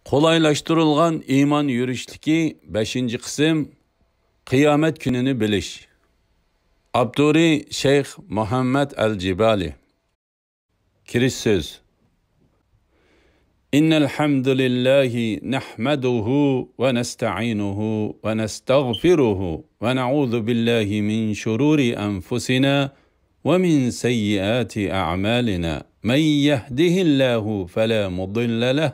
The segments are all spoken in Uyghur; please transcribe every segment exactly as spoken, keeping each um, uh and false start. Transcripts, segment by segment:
قولايلاشتۇرۇلغان ئىمان يۈرۈشلۈكى بەشىنچى قىسىم، قىيامەت كۈنىنى بىلىش. ئاپتورى شەيخ مۇھەممەد ئەل جىبالى. كىرىش سۆز. إن الحمد لله نحمده ونستعينه ونستغفره ونعوذ بالله من شرور أنفسنا ومن سيئات أعمالنا. من يهده الله فلا مضل له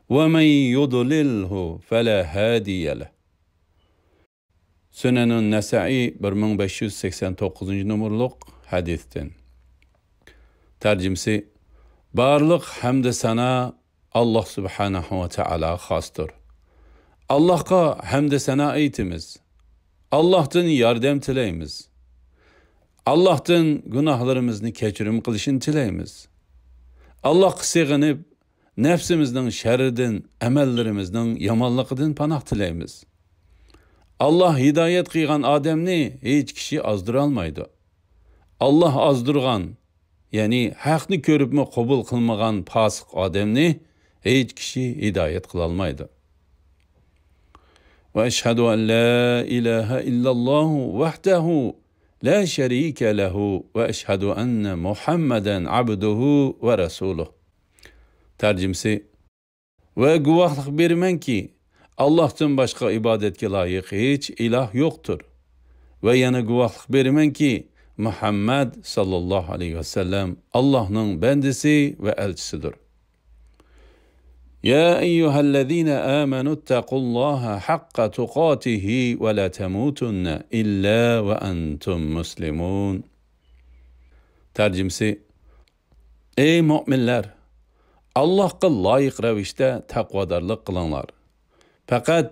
ومن يضلله فلا هادي له. سۈنەنۇن نەسەئى، بىر مىڭ بەش يۈز سەكسەن توققۇزىنچى نومۇرلۇق ھەدىستىن. تەرجىمىسى: بارلىق ھەمدە سانا ئاللاھ سۇبھانەھۇ ۋە تائالاغا خاستۇر. ئاللاھقا ھەمدە سانا ئېيتىمىز. ئاللاھتىن ياردەم تىلەيمىز. ئاللاھتىن گۇناھلىرىمىزنى كەچۈرۈم قىلىشىنى تىلەيمىز. ئاللاھقا سېغىنىپ، نەپسىمىزنىڭ شەررىدىن، ئەمەللىرىمىزنىڭ يامانلىقىدىن پاناھ تىلەيمىز. ئاللاھ ھىدايەت قىلغان ئادەمنى ھېچ كىشى ئازدۇرالمايدۇ. ئاللاھ ئازدۇرغان، يەنى ھەقنى كۆرۈپمۇ قوبۇل قىلمىغان پاسىق ئادەمنى ھېچ كىشى ھىدايەت قىلالمايدۇ. وأشهد أن لا إله إلا الله وحده لا شريك له وأشهد أن محمدا عبده ورسوله. تەرجىمىسى: ۋە گۇۋاھلىق بېرىمەنكى، ئاللاھتىن باشقا ئىبادەتكە لايىق ھېچ ئىلاھ يوقتۇر. ۋە يەنە گۇۋاھلىق بېرىمەنكى، مۇھەممەد ساللاللاھۇ ئەلەيھى ۋەسەللەم ئاللاھنىڭ بەندىسى ۋە ئەلچىسىدۇر. يا أيها الذين آمنوا اتقوا الله حق تقاته ولا تموتن إلا وأنتم مسلمون. تەرجىمىسى: ئەي مۆمىنلەر! ئاللاھقا لايىق رەۋىشتە تەقۋادارلىق قىلىڭلار. پەقەت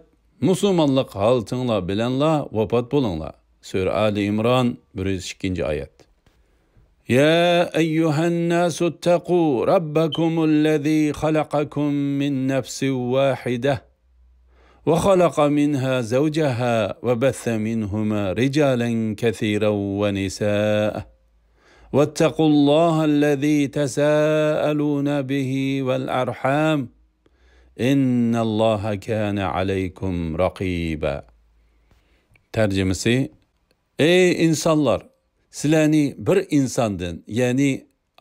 مۇسۇلمانلىق ھالىتىڭلار بىلەنلا ۋاپات بولۇڭلار. سۈرە ئالى ئىمران، بىر يۈز ئىككىنچى ئايەت. يا أيها الناس اتقوا ربكم الذي خلقكم من نفس واحدة وخلق منها زوجها وبث منهما رجالا كثيرا ونساء واتقوا الله الذي تساءلون به والأرحام إن الله كان عليكم رقيبا. تەرجىمىسى: ئەي ئىنسانلار! سىلەرنى بىر ئىنساندىن، يەنى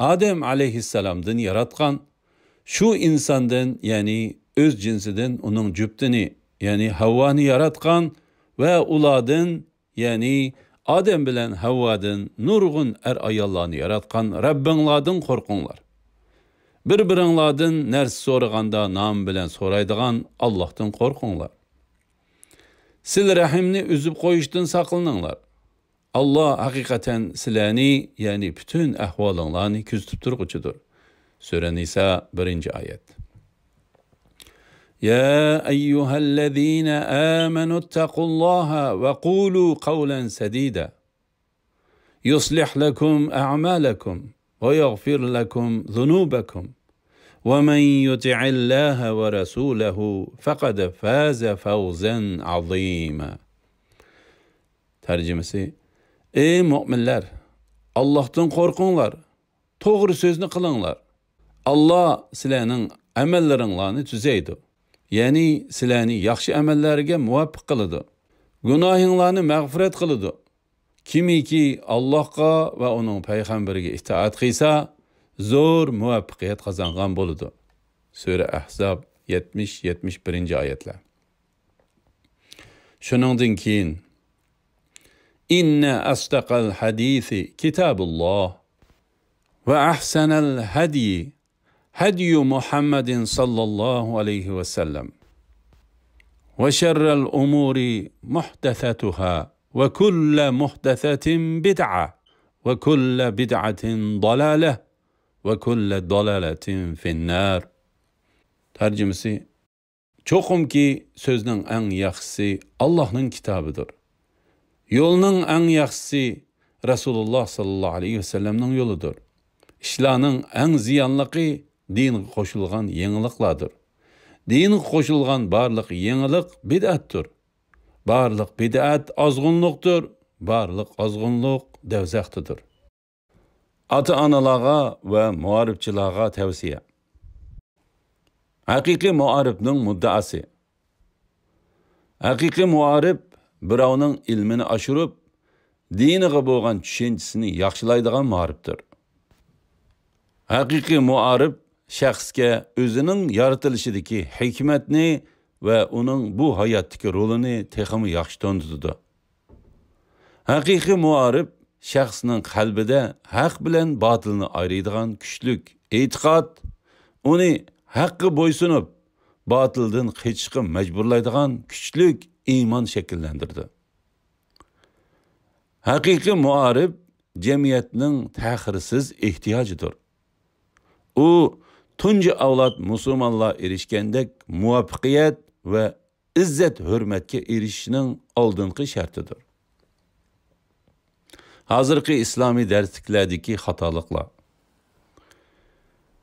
ئادەم ئەلەيھىسسالامدىن ياراتقان، شۇ ئىنساندىن، يەنى ئۆز جىنسىدىن ئۇنىڭ جۈپتىنى، يەنى ھەۋۋانى ياراتقان ۋە ئۇلاردىن، يەنى ئادەم بىلەن ھەۋۋادىن نۇرغۇن ئەر-ئاياللارنى ياراتقان رەببىڭلاردىن قورقۇڭلار. بىر-بىرىڭلاردىن نەرسە سورىغاندا نامى بىلەن سورايدىغان ئاللاھتىن قورقۇڭلار. سىلە رەھىمنى ئۈزۈپ قويۇشتىن ساقلىنىڭلار. ئاللا ھەقىقەتەن سىلەرنى، يەنى پۈتۈن ئەھۋالىڭلارنى كۆزىتىپ تۇرغۇچىدۇر. سۈرە نىسا، بىرىنچى ئايەت. يا أيها الذين آمنوا اتقوا الله وقولوا قولا سديدا يصلح لكم أعمالكم ويغفر لكم ذنوبكم ومن يطع الله ورسوله فقد فاز فوزا عظيما. تەرجىمىسى: ئەي مۆمىنلەر! ئاللاھتىن قورقۇڭلار، توغرا سۆزنى قىلىڭلار. ئاللا سىلەرنىڭ ئەمەللىرىڭلارنى تۈزەيدۇ، يەنى سىلەرنى ياخشى ئەمەللەرگە مۇۋەپپەق قىلىدۇ، گۇناھىڭلارنى مەغپىرەت قىلىدۇ. كىمكى ئاللاھقا ۋە ئۇنىڭ پەيغەمبىرىگە ئىتائەت قىلسا، زور مۇۋەپپەقىيەت قازانغان بولىدۇ. سۈرە ئەھزاب، يەتمىش، يەتمىش بىرىنچى ئايەتلەر. شۇنىڭدىن كېيىن، إن أصدق الحديث كتاب الله وأحسن الهدي هدي محمد صلى الله عليه وسلم وشر الأمور محدثاتها وكل محدثة بدعة وكل بدعة ضلالة وكل ضلالة في النار. تەرجىمىسى: چوقۇمكى، سۆزنىڭ ئەڭ ياخشىسى ئاللاھنىڭ كىتابىدۇر. يولنىڭ ئەڭ ياخشىسى رەسۇلۇللاھ ساللاللاھۇ ئەلەيھى ۋەسەللەمنىڭ يولىدۇر. ئىشلارنىڭ ئەڭ زىيانلىقى دىنغا قوشۇلغان يېڭىلىقلاردۇر. دىنغا قوشۇلغان بارلىق يېڭىلىق بىدئەتتۇر. بارلىق بىدئەت ئازغۇنلۇقتۇر. بارلىق ئازغۇنلۇق دەۋزەختىدۇر. ئاتا-ئانىلارغا ۋە مائارىپچىلارغا تەۋسىيە. ھەقىقىي مائارىپنىڭ مۇددىئاسى. ھەقىقىي مائارىپ بىراۋنىڭ ئىلمىنى ئاشۇرۇپ، دىنىغا بولغان چۈشەنچىسىنى ياخشىلايدىغان مائارىپتۇر. ھەقىقىي مائارىپ شەخسكە ئۆزىنىڭ يارىتىلىشىدىكى ھېكمەتنى ۋە ئۇنىڭ بۇ ھاياتتىكى رولىنى تېخىمۇ ياخشى تونۇتىدۇ. ھەقىقىي مائارىپ شەخسنىڭ قەلبىدە ھەق بىلەن باتىلنى ئايرىيدىغان كۈچلۈك ئېتىقاد، ئۇنى ھەققە بويسۇنۇپ، باتىلدىن قېچىشقا مەجبۇرلايدىغان كۈچلۈك ئىمان شەكىللەندۈرىدۇ. ھەقىقىي مائارىپ جەمئىيەتنىڭ تەخىرسىز ئېھتىياجىدۇر. ئۇ تۇنجى ئەۋلاد مۇسۇلمانلار ئېرىشكەندەك مۇۋەپپەقىيەت ۋە ئىززەت-ھۆرمەتكە ئېرىشىشنىڭ ئالدىنقى شەرتىدۇر. ھازىرقى ئىسلامىي دەرسلىكلەردىكى خاتالىقلار.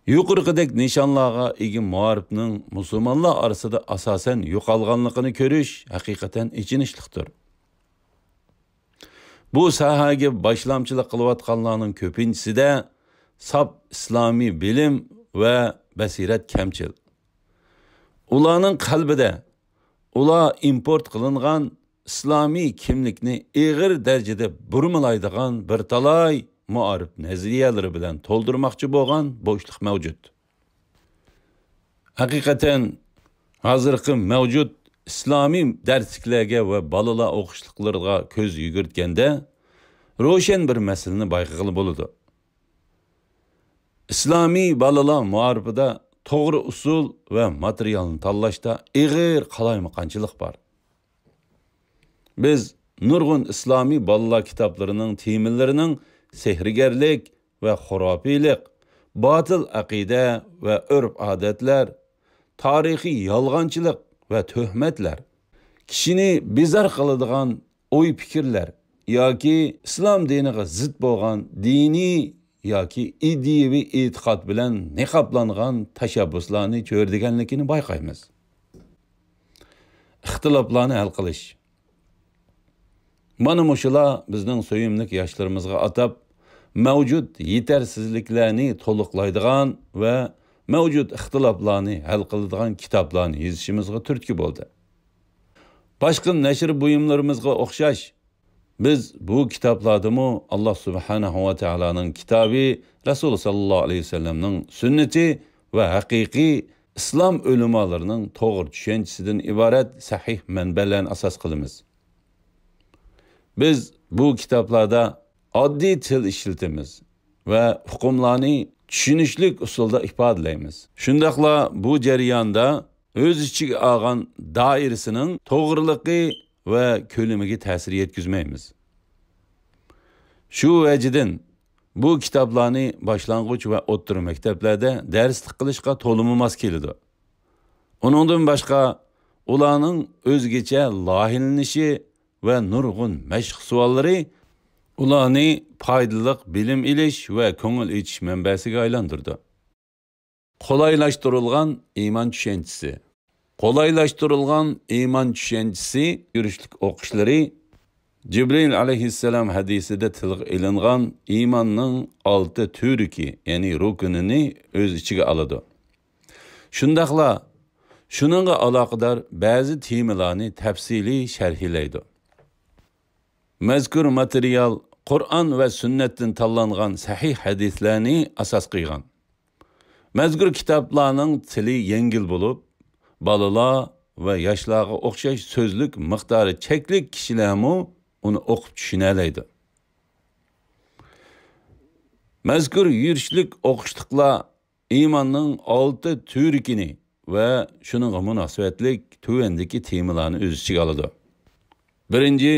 يۇقىرىقىدەك نىشانلارغا ئىگە مائارىپنىڭ مۇسۇلمانلار ئارىسىدا ئاساسەن يوقالغانلىقىنى كۆرۈش ھەقىقەتەن ئېچىنىشلىقتۇر. بۇ ساھەگە باشلامچىلىق قىلىۋاتقانلارنىڭ كۆپىنچىسىدە ساپ ئىسلامىي بىلىم ۋە بەسىرەت كەمچىل. ئۇلارنىڭ قەلبىدە ئۇلار ئىمپورت قىلىنغان ئىسلامىي كىملىكنى ئېغىر دەرىجىدە بۇرمىلايدىغان بىر تالاي مائارىپ نەزەرىيەلىرى بىلەن تولدۇرماقچى بولغان بوشلۇق مەۋجۇت. ھەقىقەتەن، ھازىرقى مەۋجۇت ئىسلامىي دەرسلىكلەرگە ۋە بالىلار ئوقۇشلۇقلىرىغا كۆز يۈگۈرتكەندە، روشەن بىر مەسىلىنى بايقىغىلى بولىدۇ. ئىسلامىي بالىلار مائارىپىدا توغرا ئۇسۇل ۋە ماتېرىيالنى تاللاشتا ئېغىر قالايمىقانچىلىق بار. بىز نۇرغۇن ئىسلامىي بالىلار كىتابلىرىنىڭ تېمىلىرىنىڭ سېھىرگەرلىك ۋە خۇراپىيلىق، باتىل ئەقىدە ۋە ئۆرپ-ئادەتلەر، تارىخىي يالغانچىلىق ۋە تۆھمەتلەر، كىشىنى بىزار قىلىدىغان ئوي-پىكىرلەر ياكى ئىسلام دىنىغا زىت بولغان دىنىي ياكى ئىدىيەۋى ئېتىقاد بىلەن نىقابلانغان تەشەببۇسلارنى چۆرىدىگەنلىكىنى بايقايمىز. ئىختىلاپلارنى ھەل قىلىش. مانا مۇشۇلار بىزنىڭ سۆيۈملۈك ياشلىرىمىزغا ئاتاپ، مەۋجۇت يېتەرسىزلىكلەرنى تولۇقلايدىغان ۋە مەۋجۇت ئىختىلاپلارنى ھەل قىلىدىغان كىتابلارنى يېزىشىمىزغا تۈرتكە بولدى. باشقا نەشر بۇيۇملىرىمىزغا ئوخشاش، بىز بۇ كىتابلاردىمۇ ئاللا سۇبھانەھۇ ۋە تائالانىڭ كىتابى، رەسۇل ساللاللاھۇ ئەلەيھى ۋەسەللەمنىڭ سۈننىتى ۋە ھەقىقىي ئىسلام ئۆلىمالىرىنىڭ توغرا چۈشەنچىسىدىن ئىبارەت سەھىھ مەنبەلەرنى ئاساس قىلىمىز. بىز بۇ كىتابلاردا ئاددىي تىل ئىشلىتىمىز ۋە ئۇقۇملارنى چۈشىنىشلىك ئۇسۇلدا ئىپادىلەيمىز. شۇنداقلا بۇ جەرياندا ئۆز ئىچىگە ئالغان دائىرىسىنىڭ توغرىلىقى ۋە كۆلىمىگە تەسىر يەتكۈزمەيمىز. شۇ ۋەجىدىن بۇ كىتابلارنى باشلانغۇچ ۋە ئوتتۇرا مەكتەپلەردە دەرسلىك قىلىشقا تولىمۇ ماس كېلىدۇ. ئۇنىڭدىن باشقا، ئۇلارنىڭ ئۆزگىچە لايىھىلىنىشى ۋە نۇرغۇن مەشىق سوئاللىرى ئۇلارنى پايدىلىق بىلىم ئېلىش ۋە كۆڭۈل ئېچىش مەنبەسىگە ئايلاندۇرىدۇ. قولايلاشتۇرۇلغان ئىمان چۈشەنچىسى. قولايلاشتۇرۇلغان ئىمان چۈشەنچىسى يۈرۈشلۈك ئوقۇشلىرى جىبرىل ئەلەيھىسسالام ھەدىسىدە تىلغا ئېلىنغان ئىماننىڭ ئالتە تۈۋرۈكى، يەنى رۇكنىنى ئۆز ئىچىگە ئالىدۇ. شۇنداقلا شۇنىڭغا ئالاقىدار بەزى تېمىلارنى تەپسىلىي شەرھلەيدۇ. مەزكۇر ماتېرىيال قۇرئان ۋە سۈننەتتىن تاللانغان سەھىھ ھەدىسلەرنى ئاساس قىلغان. مەزكۇر كىتابلارنىڭ تىلى يەڭگىل بولۇپ، بالىلار ۋە ياشلارغا ئوخشاش سۆزلۈك مىقدارى چەكلىك كىشىلەرمۇ ئۇنى ئوقۇپ چۈشىنەلەيدۇ. مەزكۇر يۈرۈشلۈك ئوقۇشلۇقلار ئىماننىڭ ئالتە تۈۋرۈكىنى ۋە شۇنىڭغا مۇناسىۋەتلىك تۆۋەندىكى تېمىلارنى ئۆز ئىچىگە ئالىدۇ. بىرىنچى،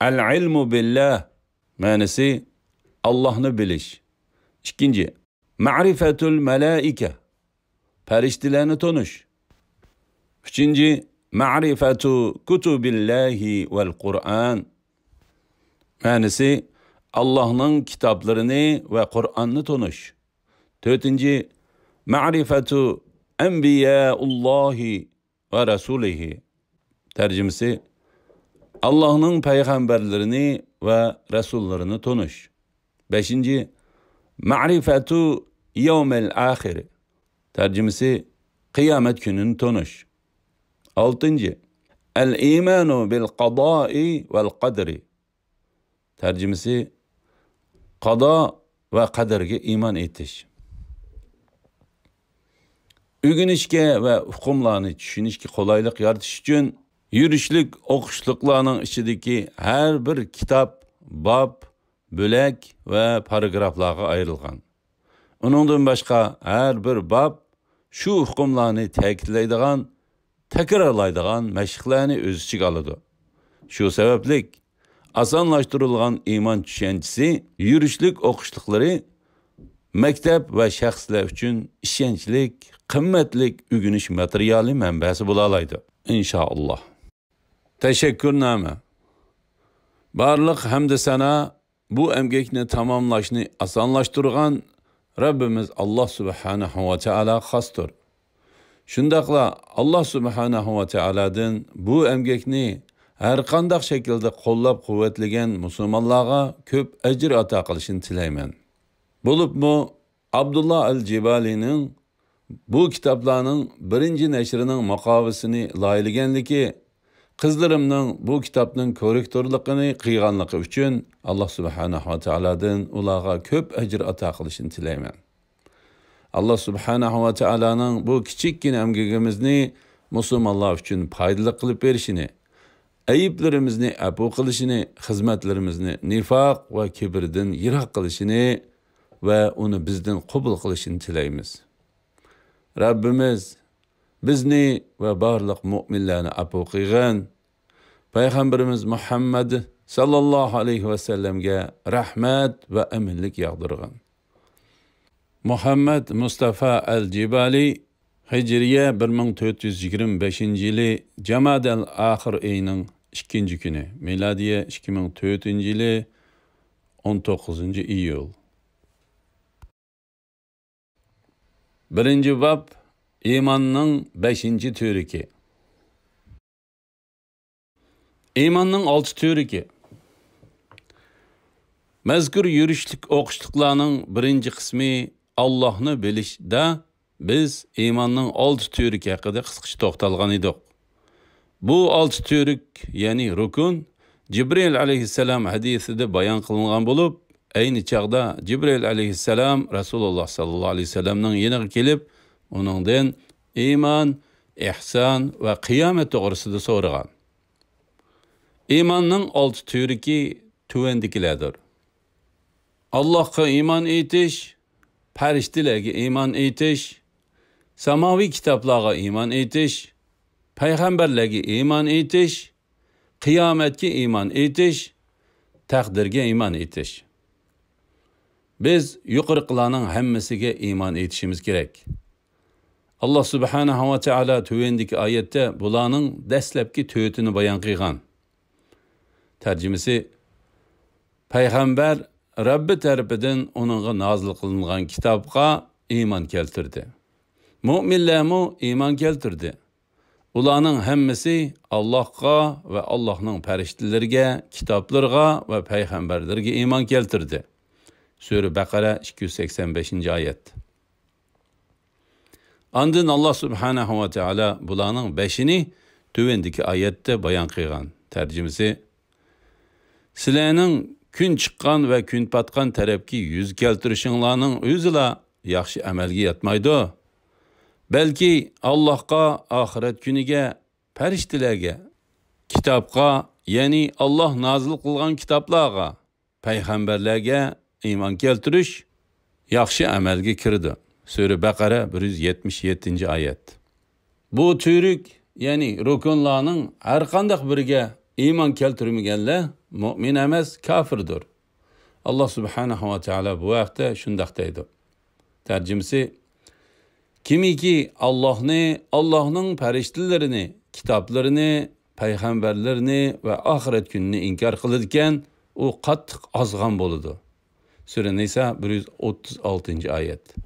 ئەل ئىلمۇ بىللا، مەنىسى، ئاللاھنى بىلىش. ئىككىنچى، مەرىفەتۇل مەلائىكە، پەرىشتىلەرنى تونۇش. ئۈچىنچى، مەرىفەتۇ كۇتۇبىللاھى ۋەل قۇرئان، مەنىسى، ئاللاھنىڭ كىتابلىرىنى ۋە قۇرئاننى تونۇش. تۆتىنچى، مەرىفەتۇ ئەنبىيائۇللاھى ۋە رەسۇلىھى. تەرجىمىسى، ئاللاھنىڭ پەيغەمبەرلىرىنى ۋە رەسۇللىرىنى تونۇش. بەشىنچى، مەرىفەتۇ يەۋمىل ئاخىر. تەرجىمىسى، قىيامەت كۈنىنى تونۇش. ئالتىنچى، ئەل ئىمانۇ بىل قادائى ۋەل قەدرى. تەرجىمىسى، قادا ۋە قەدەرگە ئىمان ئېيتىش. ئۆگىنىشكە ۋە ئۇقۇملارنى چۈشىنىشكە قولايلىق يارىتىش ئۈچۈن يۈرۈشلۈك ئوقۇشلۇقلارنىڭ ئىچىدىكى ھەر بىر كىتاب، باب، بۆلەك ۋە پاراگرافلارغا ئايرىلغان. ئۇنىڭدىن باشقا ھەر بىر باب شۇ ئۇقۇملارنى تەكىتلەيدىغان، تەكرارلايدىغان مەشىقلەرنى ئۆز ئىچىگە ئالىدۇ. شۇ سەۋەبلىك، ئاسانلاشتۇرۇلغان ئىمان چۈشەنچىسى يۈرۈشلۈك ئوقۇشلۇقلىرى مەكتەپ ۋە شەخسلەر ئۈچۈن ئىشەنچلىك، قىممەتلىك ئۆگىنىش ماتېرىيالى مەنبەسى بولالايدۇ، ئىنشائاللا. تەشەككۈرنامە. بارلىق ھەمدۇ سانا بۇ ئەمگەكنى تاماملاشنى ئاسانلاشتۇرغان رەببىمىز ئاللا سۇبھانەھۇ ۋە تائالاغا خاستۇر. شۇنداقلا ئاللا سۇبھانەھۇ ۋە تائالادىن بۇ ئەمگەكنى ھەرقانداق شەكىلدە قوللاپ-قۇۋۋەتلىگەن مۇسۇلمانلارغا كۆپ ئەجىر ئاتا قىلىشىنى تىلەيمەن. بولۇپمۇ ئابدۇللا ئەل جىبالىنىڭ بۇ كىتابلارنىڭ بىرىنچى نەشرىنىڭ مۇقاۋىسىنى لايىھىلىگەنلىكى، قىزلىرىمنىڭ بۇ كىتابنىڭ كوررېكتورلۇقىنى قىلغانلىقى ئۈچۈن ئاللا سۇبھانەھۇ ۋە تائالادىن ئۇلارغا كۆپ ئەجىر ئاتا قىلىشىنى تىلەيمەن. ئاللا سۇبھانەھۇ ۋە تائالانىڭ بۇ كىچىككىنە ئەمگىكىمىزنى مۇسۇلمانلار ئۈچۈن پايدىلىق قىلىپ بېرىشىنى، ئەيىبلىرىمىزنى ئەپۇ قىلىشىنى، خىزمەتلىرىمىزنى نىفاق ۋە كىبىردىن يىراق قىلىشىنى ۋە ئۇنى بىزدىن قوبۇل قىلىشىنى تىلەيمىز. رەببىمىز بىزنى ۋە بارلىق مۆمىنلەرنى ئەپۇ قىلغىن. پەيغەمبىرىمىز مۇھەممەد ساللاللاھۇ ئەلەيھى ۋەسەللەمگە رەھمەت ۋە ئەمىنلىك ياغدۇرغىن. مۇھەممەد مۇستافا ئەل جىبالى ھىجرىيە بىر مىڭ تۆت يۈز يىگىرمە بەشىنچى يىلى جامادەل ئاخىر ئېيىنىڭ ئىككىنچى كۈنى، مىلادىيە ئىككى مىڭ تۆتىنچى يىلى ئون توققۇزىنچى ئىيۇل. بىرىنچى باب، ئىماننىڭ بەشىنچى تۈۋرۈكى. ئىماننىڭ ئالتە تۈۋرۈكى. مەزكۇر يۈرۈشلۈك ئوقۇشلۇقلارنىڭ بىرىنچى قىسمى ئاللاھنى بىلىشتە بىز ئىماننىڭ ئالتە تۈۋرۈكى ھەققىدە قىسقىچە توختالغان ئىدۇق. بۇ ئالتە تۈۋرۈك، يەنى رۇكۇن، جىبرىئىل ئەلەيھىسسالام ھەدىسىدە بايان قىلىنغان بولۇپ، ئەينى چاغدا جىبرىئىل ئەلەيھىسسالام رەسۇلۇللاھ ساللاللاھۇ ئەلەيھى ۋەسەللەمنىڭ يېنىغا كېلىپ، ئۇنىڭدىن ئىمان، ئىھسان ۋە قىيامەت توغرىسىدا سورىغان. ئىماننىڭ ئالتە تۈۋرۈكى تۆۋەندىكىلەردۇر. ئاللاھقا ئىمان ئېيتىش، پەرىشتىلەرگە ئىمان ئېيتىش، ساماۋىي كىتابلارغا ئىمان ئېيتىش، پەيغەمبەرلەرگە ئىمان ئېيتىش، قىيامەتكە ئىمان ئېيتىش، تەقدىرگە ئىمان ئېيتىش. بىز يۇقىرىقىلارنىڭ ھەممىسىگە ئىمان ئېيتىشىمىز كېرەك. ئاللاھ سۇبھانەھۇ ۋە تائالا تۆۋەندىكى ئايەتتە بۇلارنىڭ دەسلەپكى تۆتىنى بايان قىلغان. تەرجىمىسى، پەيغەمبەر رەببى تەرىپىدىن ئۇنىڭغا نازىل قىلىنغان كىتابقا ئىمان كەلتۈردى. مۆمىنلەرمۇ ئىمان كەلتۈردى. ئۇلارنىڭ ھەممىسى ئاللاھقا ۋە ئاللاھنىڭ پەرىشتىلىرىگە، كىتابلىرىغا ۋە پەيغەمبەرلىرىگە ئىمان كەلتۈردى. سۈرە بەقەرە، ئىككى يۈز سەكسەن بەشىنچى ئايەت. ئاندىن ئاللاھ سۇبھانەھۇ ۋە تائالا بۇلارنىڭ بەشىنى تۆۋەندىكى ئايەتتە بايان قىلغان. تەرجىمىسى، سىلەرنىڭ كۈن چىققان ۋە كۈن پاتقان تەرەپكە يۈز كەلتۈرۈشۈڭلارنىڭ ئۆزىلا ياخشى ئەمەلگە ياتمايدۇ. بەلكى ئاللاھقا، ئاخىرەت كۈنىگە، پەرىشتىلەرگە، كىتابقا، يەنى ئاللاھ نازىل قىلغان كىتابلارغا، پەيغەمبەرلەرگە ئىمان كەلتۈرۈش ياخشى ئەمەلگە كىرىدۇ. سۈرە بەقەرە، بىر يۈز يەتمىش يەتتىنچى ئايەت. بۇ تۈۋرۈك، يەنى رۇكۇنلارنىڭ ھەرقانداق بىرىگە ئىمان كەلتۈرمىگەنلەر مۆمىن ئەمەس، كاپىردۇر. ئاللاھ سۇبھانەھۇ ۋە تائالا بۇ ھەقتە شۇنداق دەيدۇ. تەرجىمىسى، كىمكى ئاللاھنى، ئاللاھنىڭ پەرىشتىلىرىنى، كىتابلىرىنى، پەيغەمبەرلىرىنى ۋە ئاخىرەت كۈنىنى ئىنكار قىلىدىكەن، ئۇ قاتتىق ئازغان بولىدۇ. سۈرە نىسا، بىر يۈز ئوتتۇز ئالتىنچى ئايەت.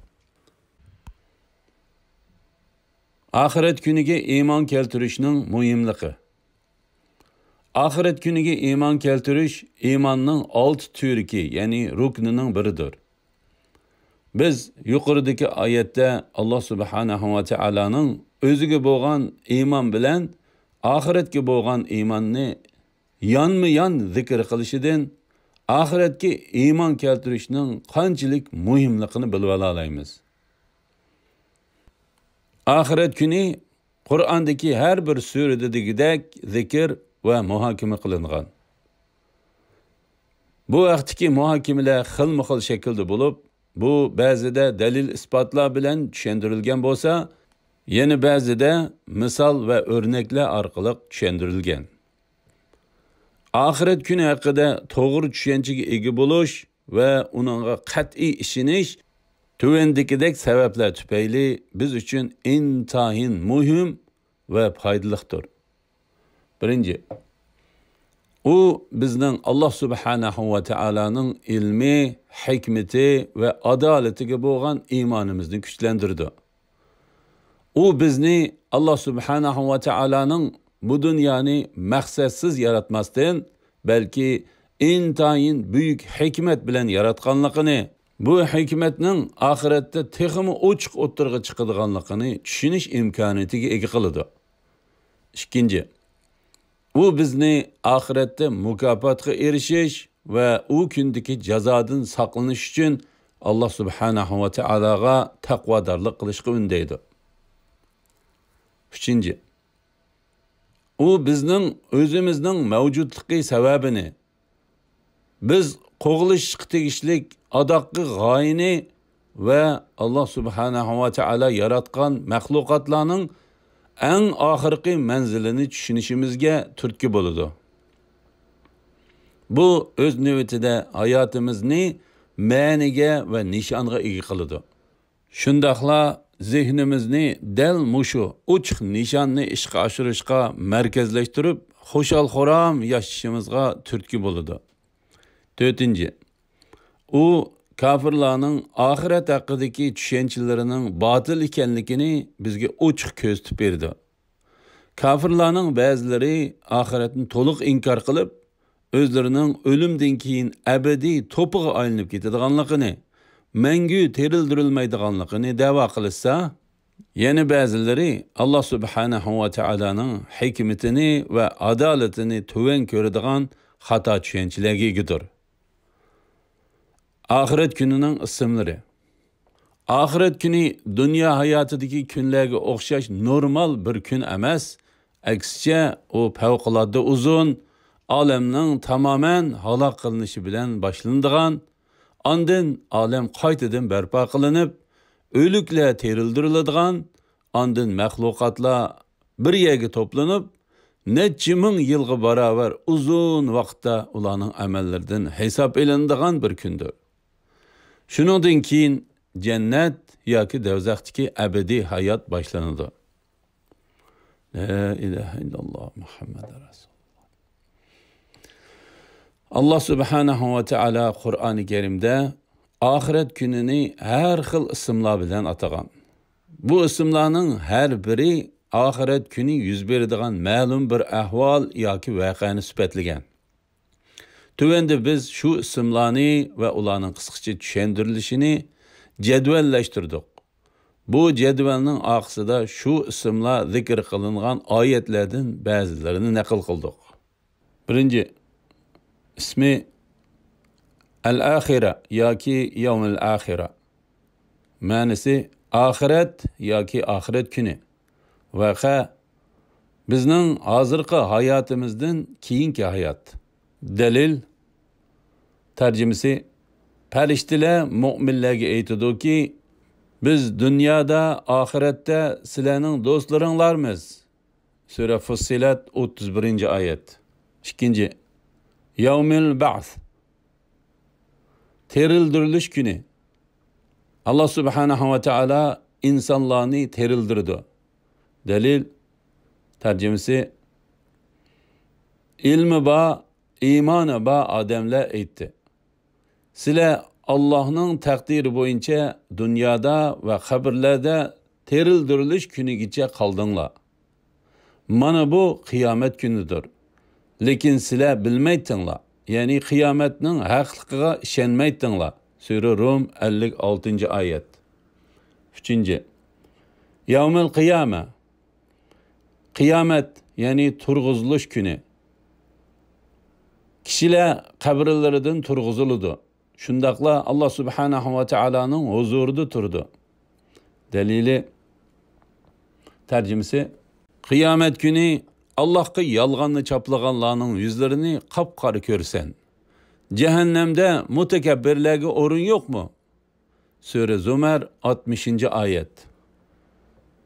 ئاخىرەت كۈنىگە ئىمان كەلتۈرۈشنىڭ مۇھىملىقى. ئاخىرەت كۈنىگە ئىمان كەلتۈرۈش ئىماننىڭ ئالتە تۈۋرۈكى، يەنى رۇكنىنىڭ بىرىدۇر. بىز يۇقىرىدىكى ئايەتتە ئاللا سۇبھانەھۇ ۋە تائالانىڭ ئۆزىگە بولغان ئىمان بىلەن ئاخىرەتكە بولغان ئىماننى يانمۇ-يان زىكىر قىلىشىدىن ئاخىرەتكە ئىمان كەلتۈرۈشنىڭ قانچىلىك مۇھىملىقىنى بىلىۋالالايمىز. ئاخىرەت كۈنى قۇرئاندىكى ھەر بىر سۈرىدە دېگۈدەك زىكىر ۋە مۇھاكىمە قىلىنغان. بۇ ھەقتىكى مۇھاكىمىلەر خىلمۇ خىل شەكىلدە بولۇپ، بۇ بەزىدە دەلىل ئىسپاتلار بىلەن چۈشەندۈرۈلگەن بولسا، يەنە بەزىدە مىسال ۋە ئۆرنەكلەر ئارقىلىق چۈشەندۈرۈلگەن. ئاخىرەت كۈنى ھەققىدە توغرا چۈشەنچىگە ئىگە بولۇش ۋە ئۇنىڭغا قەتئىي ئىشىنىش تۆۋەندىكىدەك سەۋەبلەر تۈپەيلى بىز ئۈچۈن ئىنتايىن مۇھىم ۋە پايدىلىقتۇر. بىرىنچى، ئۇ بىزنىڭ ئاللا سۇبھانەھۇ ۋە تائالانىڭ ئىلمى، ھېكمىتى ۋە ئادالىتىگە بولغان ئىمانىمىزنى كۈچلەندۈرىدۇ. ئۇ بىزنى ئاللا سۇبھانەھۇ ۋە تائالانىڭ بۇ دۇنيانى مەقسەتسىز ياراتماستىن، بەلكى ئىنتايىن بۈيۈك ھېكمەت بىلەن ياراتقانلىقىنى، بۇ ھېكمەتنىڭ ئاخىرەتتە تېخىمۇ ئوچۇق ئوتتۇرىغا چىقىدىغانلىقىنى چۈشىنىش ئىمكانىيىتىگە ئىگە قىلىدۇ. ئىككىنچى، ئۇ بىزنى ئاخىرەتتە مۇكاپاتقا ئېرىشىش ۋە ئۇ كۈندىكى جازادىن ساقلىنىش ئۈچۈن ئاللا سۇبھانەھۇ ۋە تائالاغا تەقۋادارلىق قىلىشقا ئۈندەيدۇ. ئۈچىنچى، ئۇ بىزنىڭ ئۆزىمىزنىڭ مەۋجۇتلۇقى سەۋەبىنى، بىز قوغلىشىشقا تېگىشلىك ئاداققى غايىنى ۋە ئاللا سۇبھانەھۇ ۋە تائالا ياراتقان مەخلۇقاتلارنىڭ ئەڭ ئاخىرقى مەنزىلىنى چۈشىنىشىمىزگە تۈرتكە بولىدۇ. بۇ ئۆز نۆۋىتىدە ھاياتىمىزنى مەنىگە ۋە نىشانغا ئىگە قىلىدۇ. شۇنداقلا زېھنىمىزنى دەل مۇشۇ ئوچۇق نىشاننى ئىشقا ئاشۇرۇشقا مەركەزلەشتۈرۈپ، خۇشال-خۇرام ياشىشىمىزغا تۈرتكە بولىدۇ. تۆتىنچى، ئۇ كاپىرلارنىڭ ئاخىرەت ھەققىدىكى چۈشەنچىلىرىنىڭ باتىل ئىكەنلىكىنى بىزگە ئوچۇق كۆرسىتىپ بېرىدۇ. كاپىرلارنىڭ بەزىلىرى ئاخىرەتنى تولۇق ئىنكار قىلىپ، ئۆزلىرىنىڭ ئۆلۈمدىن كېيىن ئەبەدىي توپىغا ئايلىنىپ كېتىدىغانلىقىنى، مەڭگۈ تىرىلدۈرۈلمەيدىغانلىقىنى دەۋا قىلىشسا، يەنە بەزىلىرى ئاللا سۇبھانەھۇ ۋە تائالانىڭ ھېكمىتىنى ۋە ئادالىتىنى تۆۋەن كۆرىدىغان خاتا چۈشەنچىلەرگە ئىگىدۇر. ئاخىرەت كۈنىنىڭ ئىسىملىرى. ئاخىرەت كۈنى دۇنيا ھاياتىدىكى كۈنلەرگە ئوخشاش نورمال بىر كۈن ئەمەس، ئەكسىچە، ئۇ پەۋقۇلئاددە ئۇزۇن، ئالەمنىڭ تامامەن ھالاك قىلىنىشى بىلەن باشلىنىدىغان، ئاندىن ئالەم قايتىدىن بەرپا قىلىنىپ، ئۆلۈكلەر تىرىلدۈرۈلىدىغان، ئاندىن مەخلۇقاتلار بىر يەرگە توپلىنىپ، نەچچە مىڭ يىلغا باراۋەر ئۇزۇن ۋاقىتتا ئۇلارنىڭ ئەمەللىرىدىن ھېساب ئېلىنىدىغان بىر كۈندۇر. شۇنىڭدىن كېيىن جەننەت ياكى دوزاختىكى ئەبەدىي ھايات باشلىنىدۇ. لا ئىلاھە ئىللاللا مۇھەممەد رەسۇلۇللا. ئاللا سۇبھانەھۇ ۋە تائالا قۇرئانى كەرىمدە ئاخىرەت كۈنىنى ھەر خىل ئىسىملار بىلەن ئاتىغان. بۇ ئىسىملارنىڭ ھەر بىرى ئاخىرەت كۈنى يۈز بېرىدىغان مەلۇم بىر ئەھۋال ياكى ۋەقەنى سۈپەتلىگەن. تۆۋەندە بىز شۇ ئىسىملارنى ۋە ئۇلارنىڭ قىسقىچە چۈشەندۈرۈلۈشىنى جەدۋەللەشتۈردۇق. بۇ جەدۋەلنىڭ ئارقىسىدا شۇ ئىسىملار زىكىر قىلىنغان ئايەتلەردىن بەزىلىرىنى نەقىل قىلدۇق. بىرىنچى ئىسمى ئەل-ئاخىرە ياكى يەۋمىل ئاخىرە. مەنىسى ئاخىرەت ياكى ئاخىرەت كۈنى. ۋەقە، بىزنىڭ ھازىرقى ھاياتىمىزدىن كېيىنكى ھايات. دەلىل، تەرجىمىسى، پەرىشتىلەر مۆمىنلەرگە ئېيتىدۇكى، بىز دۇنيادا، ئاخىرەتتە سىلەرنىڭ دوستلىرىڭلارمىز. سۈرە فۇسسىلەت، ئوتتۇز بىرىنچى ئايەت. ئىككىنچى، يەۋمىل بەئس. تىرىلدۈرۈلۈش كۈنى. ئاللا سۇبھانەھۇ ۋە تائالا ئىنسانلارنى تىرىلدۈرىدۇ. دەلىل، تەرجىمىسى، ئىلمى بار، ئىمانى بار ئادەملەر ئېيتتى. سىلەر ئاللاھنىڭ تەقدىرى بويىچە دۇنيادا ۋە قەبرىلەردە تىرىلدۈرۈلۈش كۈنىگىچە قالدىڭلار. مانا بۇ قىيامەت كۈنىدۇر. لېكىن سىلەر بىلمەيتتىڭلار، يەنى قىيامەتنىڭ ھەقلىقىغا ئىشەنمەيتتىڭلار. سۈرە رۇم، ئەللىك ئالتىنچى ئايەت. ئۈچىنچى، يەۋمەل قىيامە. قىيامەت، يەنى تۇرغۇزۇلۇش كۈنى. كىشىلەر قەبرىلىرىدىن تۇرغۇزۇلىدۇ. شۇنداقلا ئاللا سۇبھانەھۇ ۋە تائالانىڭ ھۇزۇرىدا تۇرىدۇ. دەلىلى، تەرجىمىسى، قىيامەت كۈنى ئاللاھقا يالغاننى چاپلىغانلارنىڭ يۈزلىرىنى قاپقارا كۆرىسەن. جەھەننەمدە مۇتەكەببىرلەرگە ئورۇن يوقمۇ؟ سۈرە زۇمەر، ئاتمىشىنچى ئايەت.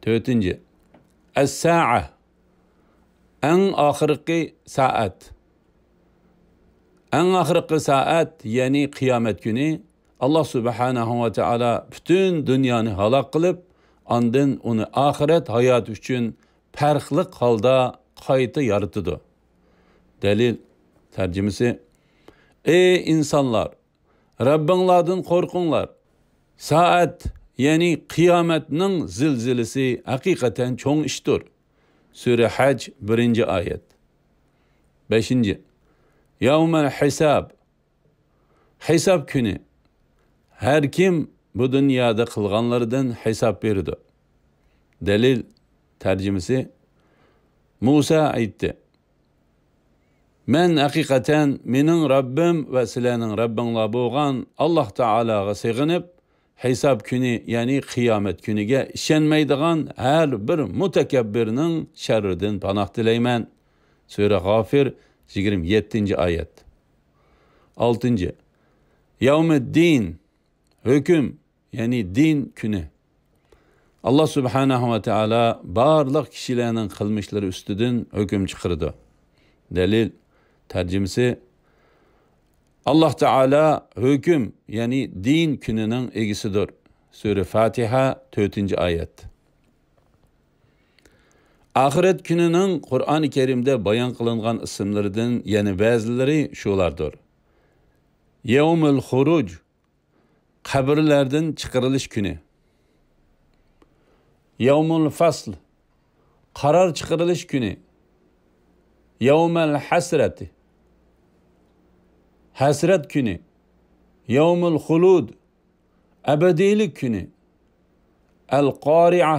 تۆتىنچى، ئەس-سائە، ئەڭ ئاخىرقى سائەت. ئەڭ ئاخىرقى سائەت، يەنى قىيامەت كۈنى، ئاللا سۇبھانەھۇ ۋە تائالا پۈتۈن دۇنيانى ھالاك قىلىپ، ئاندىن ئۇنى ئاخىرەت ھاياتى ئۈچۈن پەرقلىق ھالدا قايتا يارىتىدۇ. دەلىل، تەرجىمىسى، ئەي ئىنسانلار، رەببىڭلاردىن قورقۇڭلار. سائەت، يەنى قىيامەتنىڭ زىلزىلىسى ھەقىقەتەن چوڭ ئىشتۇر. سۈرە ھەج، بىرىنچى ئايەت. بەشىنچى، يەۋمەل ھىساب. ھېساب كۈنى. ھەر كىم بۇ دۇنيادا قىلغانلىرىدىن ھېساب بېرىدۇ. دەلىل، تەرجىمىسى، مۇسا ئېيتتى، مەن ھەقىقەتەن مېنىڭ رەببىم ۋە سىلەرنىڭ رەببىڭلار بولغان ئاللا تائالاغا سېغىنىپ، ھېساب كۈنى، يەنى قىيامەت كۈنىگە ئىشەنمەيدىغان ھەر بىر مۇتەكەببىرنىڭ شەررىدىن پاناھ تىلەيمەن. سۈرە غافىر، يىگىرمە يەتتىنچى ئايەت. ئالتىنچى، يەۋمىددىن، ھۆكۈم، يەنى دىن كۈنى. ئاللا سۇبھانەھۇ ۋە تائالا بارلىق كىشىلەرنىڭ قىلمىشلىرى ئۈستىدىن ھۆكۈم چىقىرىدۇ. دەلىل، تەرجىمىسى، ئاللا تائالا ھۆكۈم، يەنى دىن كۈنىنىڭ ئىگىسىدۇر. سۈرە فاتىھە، تۆتىنچى ئايەت. ئاخىرەت كۈنىنىڭ قۇرئانى كەرىمدە بايان قىلىنغان ئىسىملىرىدىن يەنە بەزىلىرى شۇلاردۇر. يەۋمۇل خۇرۇج، قەبرىلەردىن چىقىرىلىش كۈنى. يەۋمۇل فەسل، قارار چىقىرىلىش كۈنى. يەۋمەل ھەسرەتى، ھەسرەت كۈنى. يەۋمۇل خۇلۇد، ئەبەدىيلىك كۈنى. ئەل قارىئە،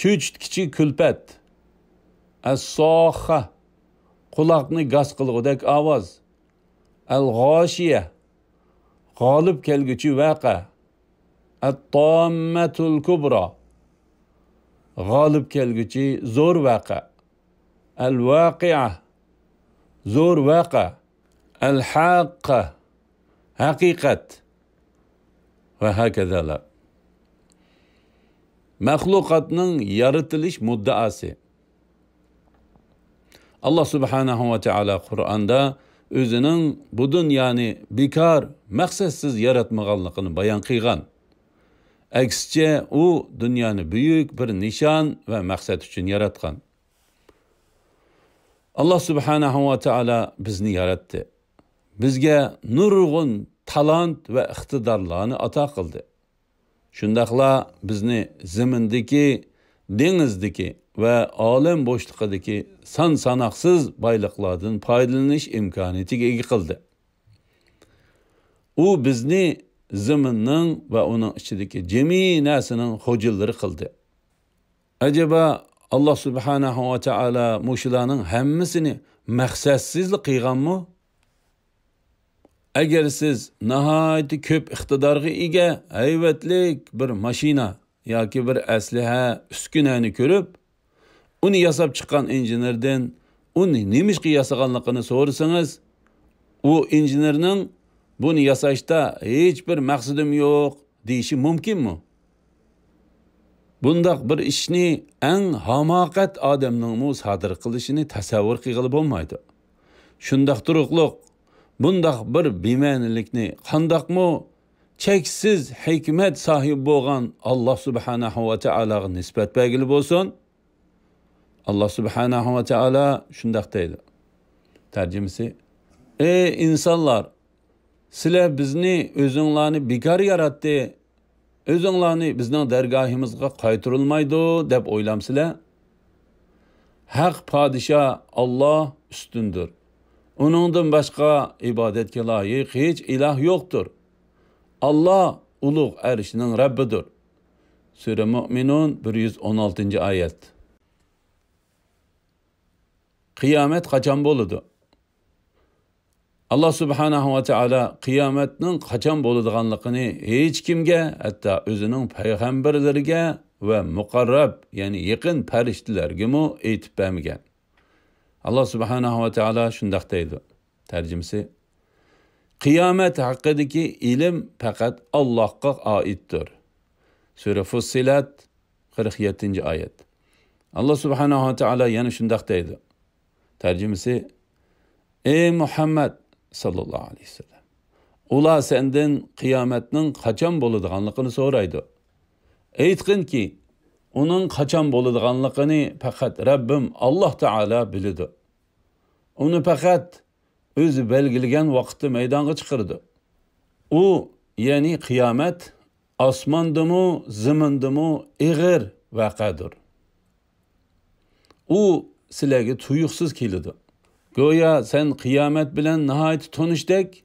چۆچۈتكۈچى كۈلپەت. ئەس ساخخە، قۇلاقنى گاس قىلغۇدەك ئاۋاز. ئەل غاشىيە، غالىب كەلگۈچى ۋەقە. ئەت تاممەتۇل كۇبرا، غالىب كەلگۈچى زور ۋەقە. ئەل ۋاقىئە، زور ۋەقە. ئەل ھەققە، ھەقىقەت. ۋە ھاكازالار. مەخلۇقاتنىڭ يارىتىلىش مۇددىئاسى. ئاللا سۇبھانەھۇ ۋە تائالا قۇرئاندا ئۆزىنىڭ بۇ دۇنيانى بىكار، مەقسەتسىز ياراتمىغانلىقىنى بايان قىلغان. ئەكسىچە، ئۇ دۇنيانى بۈيۈك بىر نىشان ۋە مەقسەت ئۈچۈن ياراتقان. ئاللا سۇبھانەھۇ ۋە تائالا بىزنى ياراتتى. بىزگە نۇرغۇن تالانت ۋە ئىقتىدارلارنى ئاتا قىلدى. شۇنداقلا بىزنى زېمىندىكى، دېڭىزدىكى ۋە ئالەم بوشلۇقىدىكى سان-ساناقسىز بايلىقلاردىن پايدىلىنىش ئىمكانىيىتىگە ئىگە قىلدى. ئۇ بىزنى زېمىننىڭ ۋە ئۇنىڭ ئىچىدىكى جىمى نەرسىنىڭ خوجىلىرى قىلدى. ئەجەبا، ئاللا سۇبھانەھۇ ۋە تائالا مۇشۇلارنىڭ ھەممىسىنى مەقسەتسىزلا قىلغانمۇ؟ ئەگەر سىز ناھايىتى كۆپ ئىقتىدارغا ئىگە، ھەيۋەتلىك بىر ماشىنا ياكى بىر ئەسلىھە، ئۈسكۈنەنى كۆرۈپ، ئۇنى ياساپ چىققان ئىنژېنېردىن ئۇنى نېمىشقا ياسىغانلىقىنى سورىسىڭىز، ئۇ ئىنژېنېرنىڭ بۇنى ياساشتا ھېچبىر مەقسىتىم يوق دېيىشى مۇمكىنمۇ؟ بۇنداق بىر ئىشنى ئەڭ ھاماقەت ئادەمنىڭمۇ سادىر قىلىشىنى تەسەۋۋۇر قىلغىلى بولمايدۇ. شۇنداق تۇرۇقلۇق، بۇنداق بىر بىمەنىلىكنى قانداقمۇ چەكسىز ھېكمەت ساھىبى بولغان ئاللا سۇبھانەھۇ ۋە تائالاغا نىسبەت بەرگىلى بولسۇن؟ ئاللا سۇبھانەھۇ ۋە تائالا شۇنداق دەيدۇ. تەرجىمىسى، ئەي ئىنسانلار! سىلەر بىزنى، ئۆزۈڭلارنى بىكار ياراتتى، ئۆزۈڭلارنى بىزنىڭ دەرگاھىمىزغا قايتۇرۇلمايدۇ دەپ ئويلامسىلەر؟ ھەق پادىشاھ ئاللا ئۈستۈندۇر. ئۇنىڭدىن باشقا ئىبادەتكە لايىق ھېچ ئىلاھ يوقتۇر. ئاللا ئۇلۇغ ئەرشنىڭ رەببىدۇر. سۈرە مۇئمىنۇن، بىر يۈز ئون ئالتىنچى ئايەت. قىيامەت قاچان بولىدۇ؟ ئاللا سۇبھانەھۇ ۋە تائالا قىيامەتنىڭ قاچان بولىدىغانلىقىنى ھېچكىمگە، ھەتتا ئۆزىنىڭ پەيغەمبەرلىرىگە ۋە مۇقەررەب، يەنى يېقىن پەرىشتىلەرگىمۇ ئېيتىپ بەرمىگەن. ئاللا سۇبھانەھۇ ۋە تائالا شۇنداق دەيدۇ. تەرجىمىسى: قىيامەت ھەققىدىكى ئىلىم پەقەت ئاللاھقا ئائىتتۇر. سۈرە فۇسسىلەت، قىرىق يەتتىنچى ئايەت. ئاللا سۇبھانەھۇ ۋە تائالا يەنە شۇنداق دەيدۇ. تەرجىمىسى: ئەي مۇھەممەد ساللاللاھۇ ئەلەيھى ۋەسەللەم، ئۇلار سەندىن قىيامەتنىڭ قاچان بولىدىغانلىقىنى سورايدۇ. ئېيتقىنكى، ئۇنىڭ قاچان بولىدىغانلىقىنى پەقەت رەببىم ئاللا تائالا بىلىدۇ. ئۇنى پەقەت ئۆزى بەلگىلىگەن ۋاقىتتا مەيدانغا چىقىرىدۇ. ئۇ، يەنى قىيامەت، ئاسماندىمۇ، زېمىندىمۇ ئېغىر ۋەقەدۇر. ئۇ سىلەرگە تۇيۇقسىز كېلىدۇ. گويا سەن قىيامەت بىلەن ناھايىتى تونۇشتەك،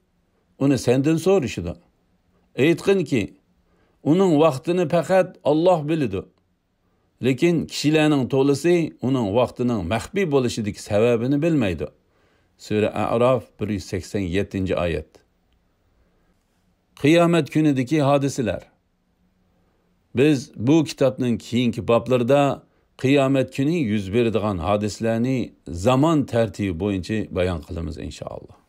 ئۇنى سەندىن سورىشىدۇ. ئېيتقىنكى، ئۇنىڭ ۋاقتىنى پەقەت ئاللا بىلىدۇ. لېكىن كىشىلەرنىڭ تولىسى ئۇنىڭ ۋاقتىنىڭ مەخپىي بولۇشىدىكى سەۋەبىنى بىلمەيدۇ. سۈرە ئەئراف، بىر يۈز سەكسەن يەتتىنچى ئايەت. قىيامەت كۈنىدىكى ھادىسىلەر. بىز بۇ كىتابنىڭ كېيىنكى بابلىرىدا قىيامەت كۈنى يۈز بېرىدىغان ھادىسىلەرنى زامان تەرتىپى بويىچە بايان قىلىمىز، ئىنشائاللا.